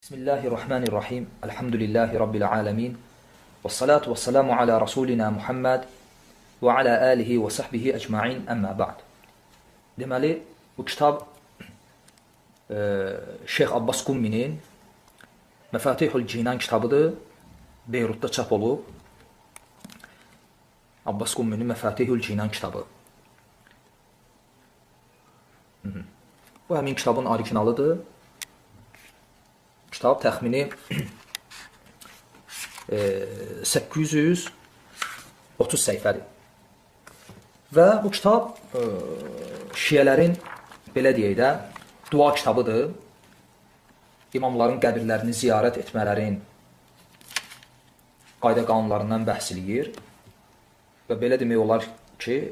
Bismillahirrahmanirrahim. Elhamdülillahi Rabbil alemin. Və salatu və selamu ala Rasulina Muhammed və ala alihi və sahbihi ecmain. Əmmə ba'd. Deməli, bu kitab Şeyx Abbas Qumminin Məfatihul Cinan kitabıdır. Beyrutda çap olub. Abbas Qumminin Məfatihul Cinan kitabı. Bu həmin kitabın originalıdır. Kitab təxmini 830 səhifədir. Və bu kitab şiələrin, belə deyək də, dua kitabıdır. İmamların qəbirlərini ziyarət etmələrin qayda qanunlarından bəhs eləyir. Və belə demək olar ki,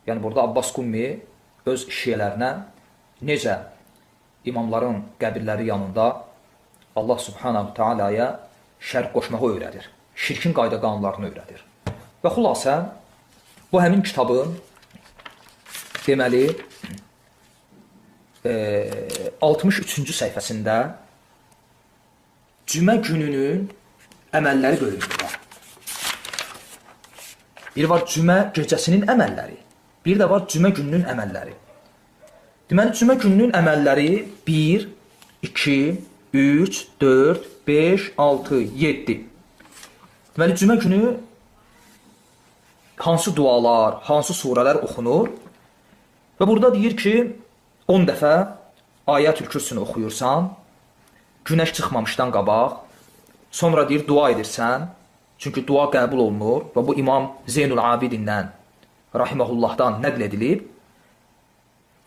yəni burada Abbas Qummi öz şiələrinə necə imamların qəbirləri yanında Allah Subhanahu Teala'ya şərk qoşmağı öyrədir. Şirkin qayda qanunlarını öyrədir. Və xülasə, bu həmin kitabın deməli 63-cü səhifəsində cümə gününün əməlləri bölümündə. Bir var cümə gecəsinin əməlləri, bir də var cümə gününün əməlləri. Deməli, cümə gününün əməlləri 1, 2, 3, 4, 5, 6, 7. Deməli, cümə günü hansı dualar, hansı surələr oxunur? Və burada deyir ki, 10 dəfə Ayətül Kürsünü oxuyursan, günəş çıxmamışdan qabaq, sonra deyir, dua edirsən, çünki dua qəbul olunur və bu İmam Zeynul Abidindən, rahiməhullahdan nəql edilib.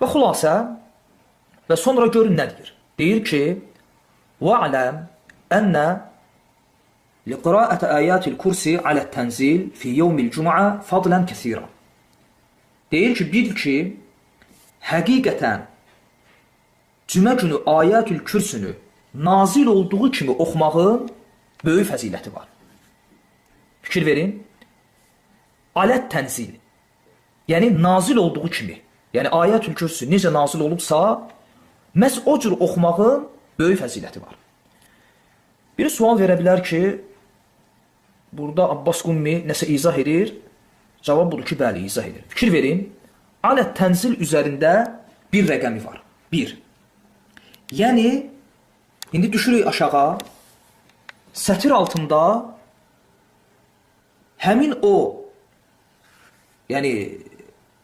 Və xülasə, və sonra görün nə deyir? Deyir ki, وَعْلَمْ أَنَّ لِقْرَاءَةَ آيَاتِ الْكُرْسِ عَلَى التَّنْزِيلِ فِي يَوْمِ الْجُمُعَةِ فَضْلًا كَثِيرًا. Deyir ki, bil ki, həqiqətən cümə günü Ayətül Kürsünü nazil olduğu kimi oxumağın böyük fəziləti var. Fikir verin. Alət tənzil, yəni nazil olduğu kimi, yəni Ayətül Kürsü necə nazil olubsa, məhz o cür oxumağın böyük fəziləti var. Biri sual verə bilər ki, burada Abbas Qummi nəsə izah edir? Cavab budur ki, bəli, izah edir. Fikir verin, alət tənzil üzərində bir rəqəmi var. 1. Yəni, indi düşürük aşağı, sətir altında həmin o, yəni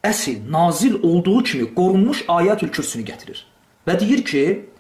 əsl, nazil olduğu kimi qorunmuş Ayətül Kürsünü gətirir. Və deyir ki,